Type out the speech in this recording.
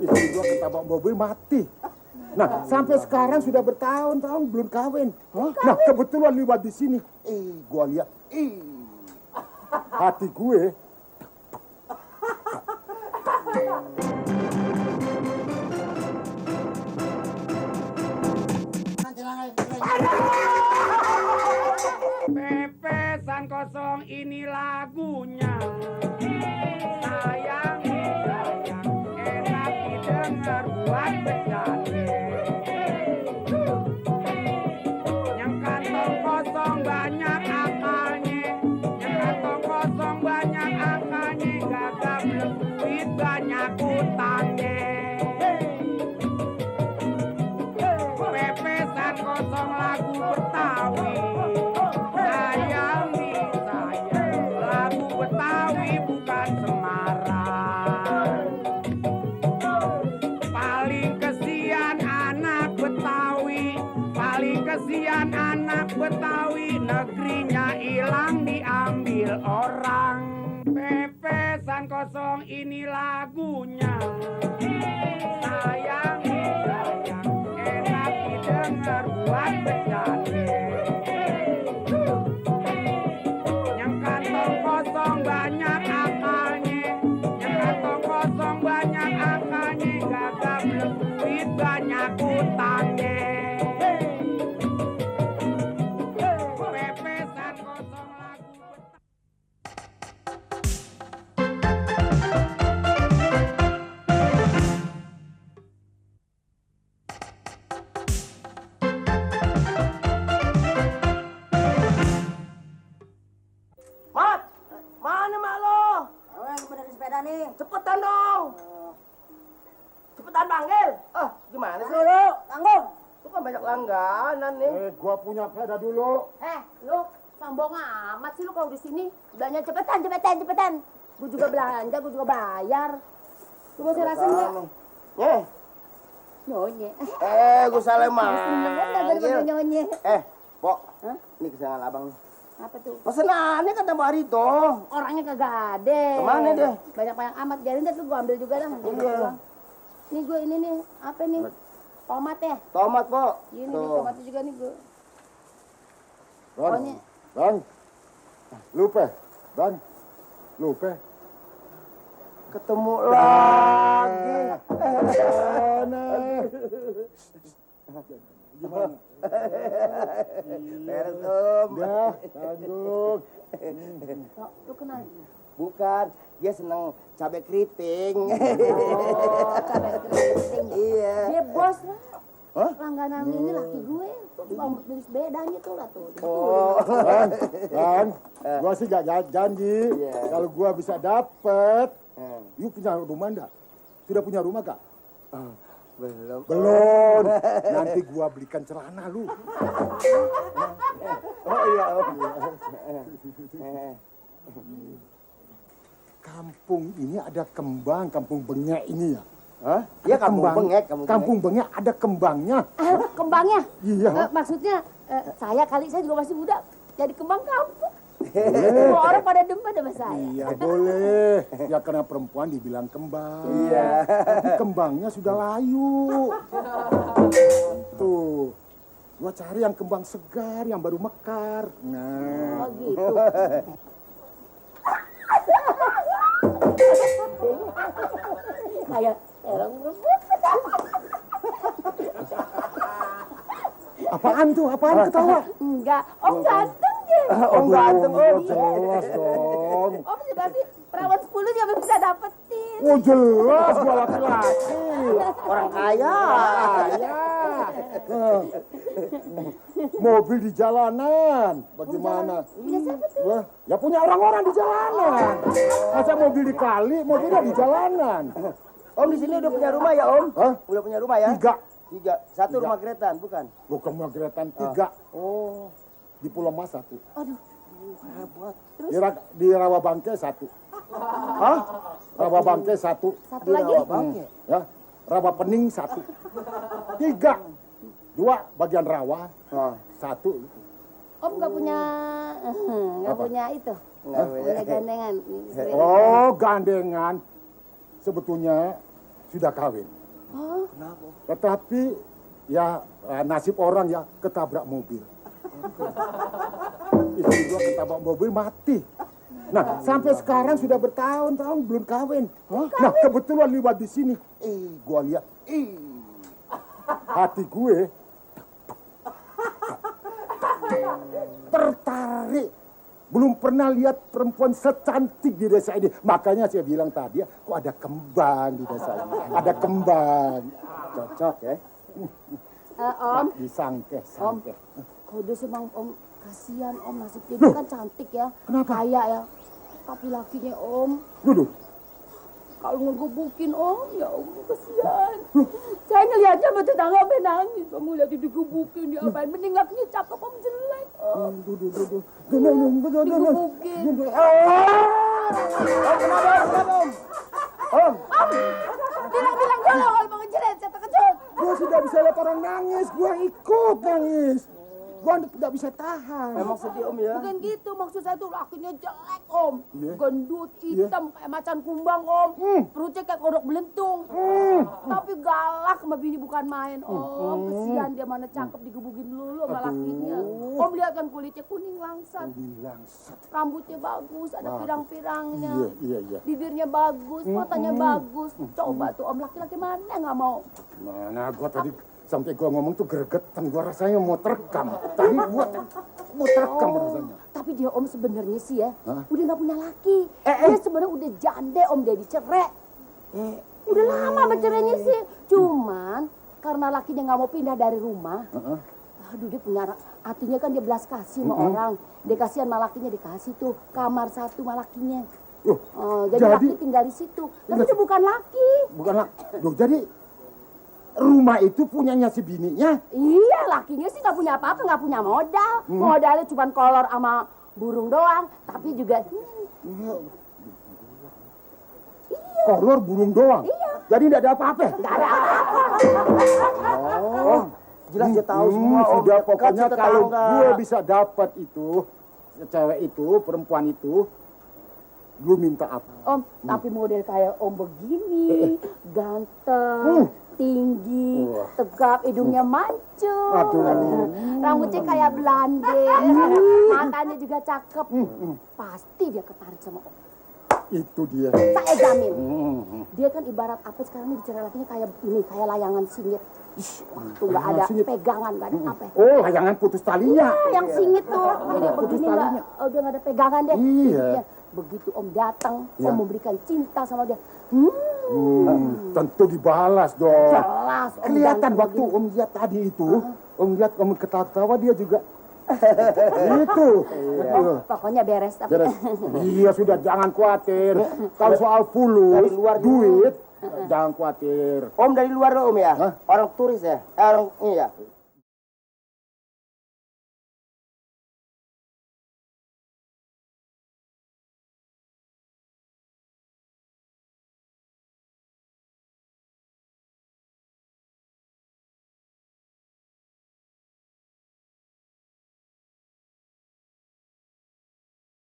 Istri gua ketabrak mobil mati. Nah, sampai sekarang sudah bertahun-tahun belum kawin. Nah, kebetulan lewat di sini. Gua lihat. Hati gue. Pepesan kosong ini lagunya. Sayang, sayang, enak didengar buat bercanda. Yang kantong kosong banyak akalnya, yang kantong kosong banyak akalnya, gagap duit banyak utangnya. Pepesan kosong lagu Betawi. Sayangi saya, lagu Betawi bukan Semarang. Paling kesian anak Betawi, paling kesian anak Betawi, negerinya hilang diambil orang. Pepesan kosong ini lagunya. Sayang, sayang, enak didengar buat bercanda. Yang kantong kosong banyak akalnya, yang kantong kosong banyak akalnya, gagap duit banyak utangnya. Pepesan kosong lagu Mat, mana mak lo? Yang benerin sepeda nih. Cepetan dong. Cepetan panggil. Gimana sih? Dulu, tanggung. Lu kan banyak langganan nih. Gua punya sepeda dulu. Lu sombong amat sih lu kalau di sini. Belanja cepetan. Gue juga belanja, gue juga bayar. Lu mau rasain nggak? Nyeh. Nyonye. Gue salah Daripada manggil. nyonye. Pok. Hah? Ini kesayangan abang nih. Apa tuh? Pesenannya kata Mbak Rito. Orangnya kagak ada. Kemana deh? Banyak amat. Biarin deh tuh gue ambil juga lah. Iya. Nih gue ini nih. Apa nih? Tomat ya? Tomat, Pok. Ini nih Tuh. tomatnya juga nih gue. Bang, bang, lupa, bang, lupa. Ketemu lagi. Mana? Gimana? Beres, Om. Ya, tanggung. Lu kenal? Bukan, dia seneng cabai keriting. Oh, cabai keriting. Iya. Dia bos lah. Hah? Langganan ini laki gue. Mau beli sepedanya tuh lah tuh. Oh. Bang, gua sih gak janji. Kalau gua bisa dapet, you punya rumah enggak? Sudah punya rumah gak? Belum. Belum. Nanti gua belikan celana lu. Oh iya, Om. Kampung ini ada kembang, kampung bengek ini ya. Hah? Iya, Ada kampung bengek, Kampung bengek ada kembangnya. Kembangnya? Iya. Maksudnya, saya juga masih muda. Jadi kembang kampung. Semua orang pada demen sama saya. Iya boleh. Ya karena perempuan dibilang kembang. Iya. Tapi kembangnya sudah layu. Tuh. Gua cari yang kembang segar, yang baru mekar. Nah. Oh gitu. Kayak orang rebut. Apaan tuh? Apaan ketawa? Enggak, Om ganteng deh. Om ganteng, Om. Jelas dong. Om juga sih perawan 10 juga bisa dapetin. Oh jelas gua laki-laki. Orang kaya. Ya. Mobil di jalanan. Bagaimana? Punya siapa tuh? Wah, ya punya orang-orang di jalanan. Masa mobil di kali, mobilnya di jalanan. Om di sini udah punya rumah ya, Om? Hah? Udah punya rumah ya? 3. 3. Satu Tiga. rumah Gretan, bukan? Bukan Magretan 3. Oh. Di Pulau Mas 1. Aduh, Hebat. Di Rawabangke 1. Hah? Rawabangke 1. satu Di lagi. Rawabangke. Ya. Rawa Pening 1. 3. 2 bagian rawa. Oh. 1. Om nggak punya, nggak Apa? punya itu, Nggak punya gandengan. Oh, gandengan. Sebetulnya sudah kawin. Oh, Kenapa? Tetapi ya nasib orang ya ketabrak mobil. Istri gua ketabrak mobil mati. Nah, sampai sekarang sudah bertahun-tahun belum kawin. Nah, kebetulan lewat di sini. Gua lihat. Hati gue tertarik. Belum pernah lihat perempuan secantik di desa ini. Makanya saya bilang tadi, kok ada kembang di desa ini. Ada kembang. Cocok ya. Om, Disangke. kode semang Om, kasihan Om, nasibnya dia kan cantik ya. Kenapa? Kaya ya. Tapi lakinya Om, Dulu. kalau ngegebukin Om, ya Om, kasihan. Saya ngeliatnya sama tetangga sampai nangis. Om ngeliat dia digebukin, diapain. Mending lakinya cakep Om, jelek Om. Digebukin. Om, Bilang-bilang dulu kalau mau ngejeret, saya terkejut. gua sudah bisa lihat orang nangis, gua ikut nangis. Gua tidak bisa tahan. Emang sedih Om ya? Bukan gitu, maksud saya tuh lakinya jelek Om. Iya. Gendut, hitam, kayak macan kumbang Om. Perutnya kayak kodok belentung. Tapi galak sama bini bukan main Om. Kesian dia mana cakep digebukin dulu sama lakinya. Om lihat kan kulitnya kuning langsat. Bilang, Rambutnya bagus, ada pirang-pirangnya. iya. Bibirnya bagus, matanya bagus. Coba tuh Om, laki-laki mana nggak mau? Mana gua tadi sampai gua ngomong tuh gregetan, gua rasanya mau terekam. Tadi gua mau terekam rasanya. Tapi dia Om sebenarnya sih ya, Hah? udah nggak punya laki. Dia sebenarnya udah jande Om, dia dicerai. Udah lama bercerainya sih. Cuman karena lakinya nggak mau pindah dari rumah. Aduh, dia punya hatinya kan dia belas kasih sama orang. Dia kasihan sama lakinya, dikasih tuh kamar satu sama lakinya. Jadi laki tinggal di situ. Tapi itu bukan laki. Bukanlah. Loh, jadi rumah itu punyanya si bininya. Iya, lakinya sih nggak punya apa-apa, nggak punya modal. Modalnya cuma kolor sama burung doang. Tapi juga Kolor burung doang. Iya. Jadi tidak ada apa-apa. nggak ada apa-apa. Oh, jelas dia tahu semua Om. Sudah Dekat pokoknya si kalau tetangga. gue bisa dapat itu, cewek itu, perempuan itu, gue minta apa? Om, tapi model kayak Om begini, ganteng, tinggi, tegap, hidungnya mancung, Aduh. rambutnya kayak Belande, matanya juga cakep. Pasti dia ketarik sama Om. Itu dia. Saya jamin. Dia kan ibarat apa sekarang ini dicerai lakinya kayak ini, kayak layangan singit. Tuh nggak ada singit. pegangan, nggak ada apa. Oh, layangan putus talinya. Yang singit tuh, jadi begini nggak, talinya. udah nggak ada pegangan deh. Iya. Begitu Om datang, Iya. Om memberikan cinta sama dia. Tentu dibalas dong. Jelas Om Kelihatan ganteng waktu begini. Om lihat tadi itu, Om lihat Om ketawa-tawa dia juga. Itu. Aduh. Pokoknya beres tapi. Beres. Iya sudah, jangan khawatir. Kalau soal fulus, Dari luar duit, jangan khawatir. Om dari luar loh Om ya? Hah? Orang turis ya? Orang ini ya?